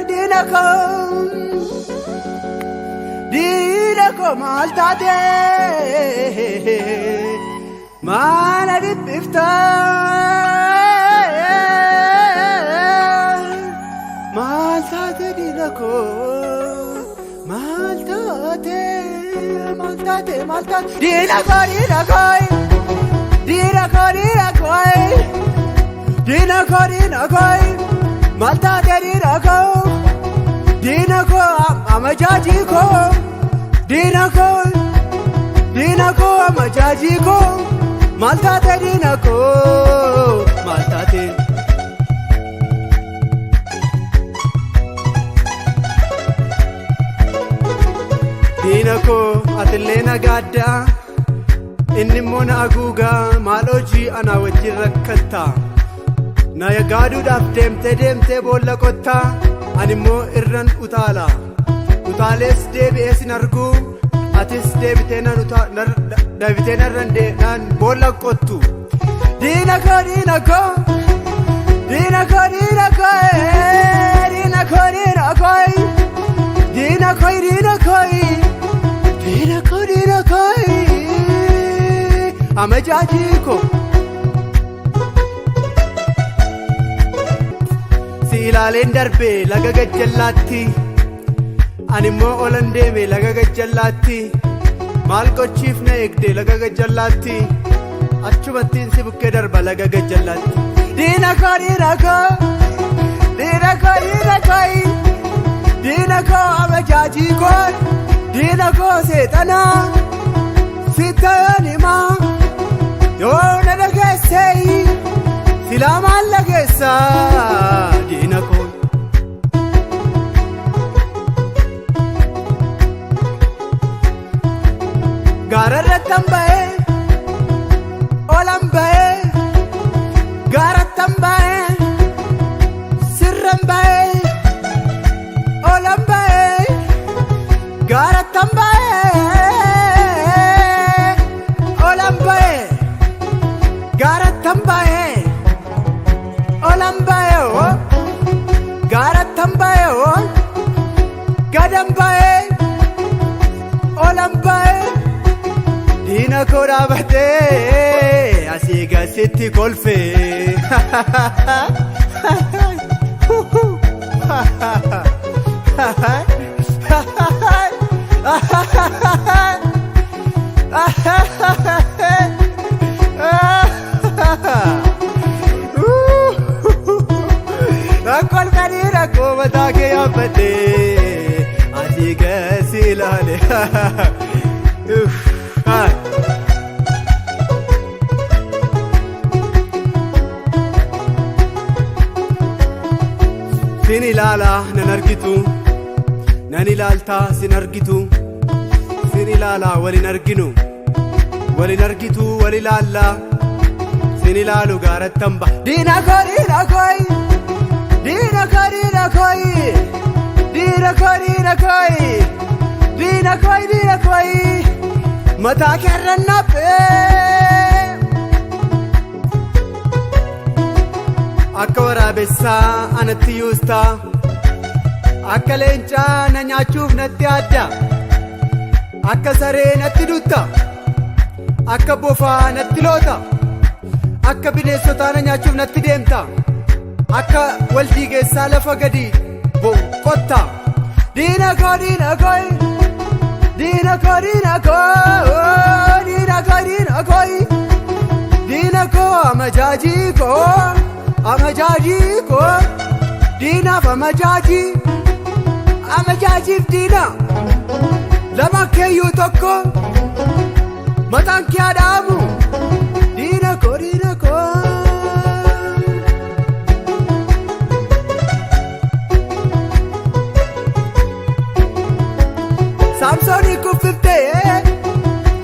Diina koo, diina koo, maal taate? Maala dhiphifta? Maal taate, diina koo? Maal taate? Maal taate? Maal taate, diina koo? Diina koo, diina koo, diina koo, diina koo, diina koo, maal taate, diina koo? Diina koo, amajaajii koo, diina koo, diina koo, amajaajii koo, maal taate, diina koo? Maal taate? Diina koo, atillee nagaaddaa, inni immoo na haguugaa. Maal hojii anaa wajjin rakkattaa? Na gaaduudhaaf deemtee deemtee boolla qottaa, ani immoo irran utaala. Utaalees deebi'ee sin arguu, atis deebitee nan deebitee narran nan boolla qottu. Diina koo, diina koo, diina koo, diina koo, diina koo, diina koo, diina koo, diina koo, diina koo, diina koo, amajaajii koo. Si ilaaleen darbe laga gajjallaatti, ani immoo olan deeme laga gajjallaatti. Maal gochiif na eegde laga gajjallaatti? Achumattiin si bukkee darba laga gajjallaatti. Diina koo, diina koo, diina koo, diina koo, diina koo, amajaajii koo, diina koo, seexanaa sittayoon himaa. Yoo na dhageessee silaa maal dhageessaa, diina koo? Gaara irrattan ba'ee, olan ba'ee, gaarattan ba'ee, sirran ba'ee, olan ba'ee, gaarattan ba'ee, olan ba'ee, gaarattan ba'ee, olan ba'ee, oo gaarattan ba'ee, oo gadan ba'ee, olan ba'ee. Diina koo dhaabatee asii gasitti kolfee. Rakkoo rakkoo mataa kee yaabbadhee asii gasi ilaale. Sin ilaalaa nan argitu, nan ilaaltaa sin argitu, sin ilaalaa walin arginu, walin argitu, wal ilaallaa, sin ilaalu gaarattan ba. Diina koo, diina koo, diina koo, diina koo, diina koo, diina koo, diina koo, diina koo, mataa keerran naphee. Akka waraabessaa anatti yuustaa, akka leencaa na nyaachuuf natti adda, akka saree natti dutta, akka bofaa natti loota, akka bineensotaa na nyaachuuf natti deemta, akka waldiigeessaa lafa gadi qotta. Diina koo, diina koo, diina koo, diina koo, diina koo, diina koo, diina koo, amajaajii koo, amajaajii koo, diinaaf amajaajii, amajaajiif diina, lama keeyyuu tokko, mataan kee adaamu, diina koo, diina koo. Saamsoonii kuffiftee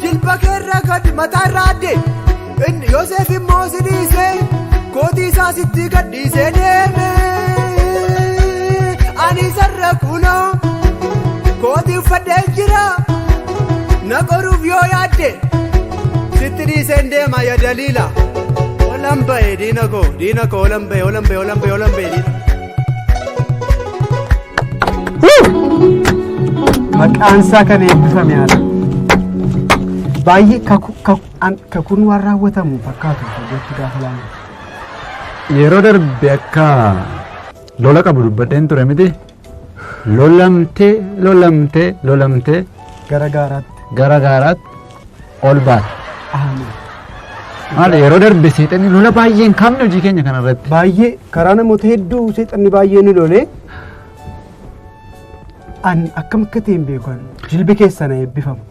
jilba keerra gad mataa irraa adde, inni Yoosef immoo si dhiisee kootii isaa sitti gadhiisee deeme. Ani sarara kunoo kootii uffadhee jira, na qoruuf yoo yaadde sitti dhiiseen deema ya daliila. Olan ba'e diina koo, diina koo, olan ba'e, olan ba'e, olan ba'e, olan ba'e diina. Maqaan isaa kan eebbifame haala. Baay'ee kakuun waan raawwatamu fakkaatu hojjechuu gaafa laalu. Yeroo darbe akka lola qabu dubbadheen ture miti. Lolamtee, lolamtee, lolamtee gara gaaraatti. Gara gaaraatti ol baate. Ameen. Maali, yeroo darbe seexanni lola baay'ee hin kaafne hojii keenya kanarratti. Baay'ee karaa namoota hedduu seexanni baay'ee ni lolee. An akkam akka ta'e hin beeku an. Jilbi keessa na eebbifamu.